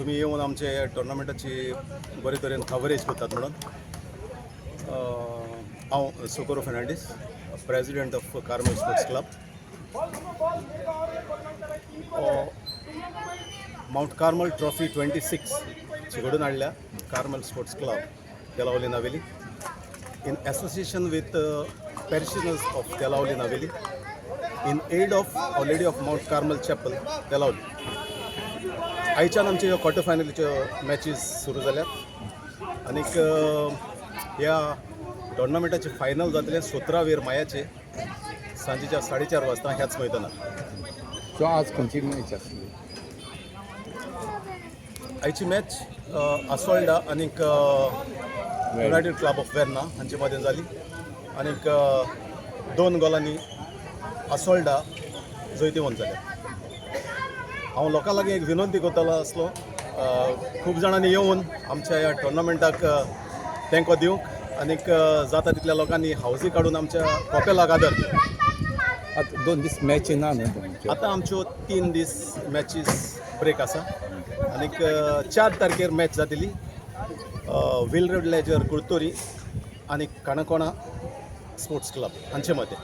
तुमी येवन आमचे टोर्नामेंटाची बरे तरेन कवरेज करतात म्हणून. हांव Socorro Fernandes, president of Carmel Sports Club. Mount Carmel Trophy 26 घडून हाडल्या Carmel Sports Club, Telaulim, Navelim, in association with parishioners of Telaulim, Navelim, in aid of Our Lady of Mount Carmel Chapel, Telaulim. आयच्यान आमच्यो ह्यो quarter फायनलीच्यो matches सुरू जाल्यात आनीक ह्या टोर्नामेंटाचे final जातले 17 वेर मायाचे सांजेच्या 4:30 वाजता ह्याच मैदानार. सो आज खंयची मॅच आसली? आयची मॅच आसोल्डा आनीक युनायटेड क्लब ऑफ वेर्ना हांचे मदें जाली आनीक दोन गोलांनी आसोल्डा जैतिवंत जाले. हांव लोकां लागीं एक विनंती करतलो आसलो, खूब जाणांनी येवन आमच्या ह्या टोर्नामेंटाक तेंको दिवंक आनीक जाता तितल्या लोकांनी हावजी काडून आमच्या कॉपेलाक आदर दिवंक. आतां 2 दीस मॅची ना न्हू तुमच्यो? आतां आमच्यो 3 दीस मॅचीस ब्रेक आसा आनीक 4 तारखेर मॅच जातली, विलरोड लेजर कुर्तोरी आनी काणकोणा स्पोर्ट्स क्लब हांचे मदें.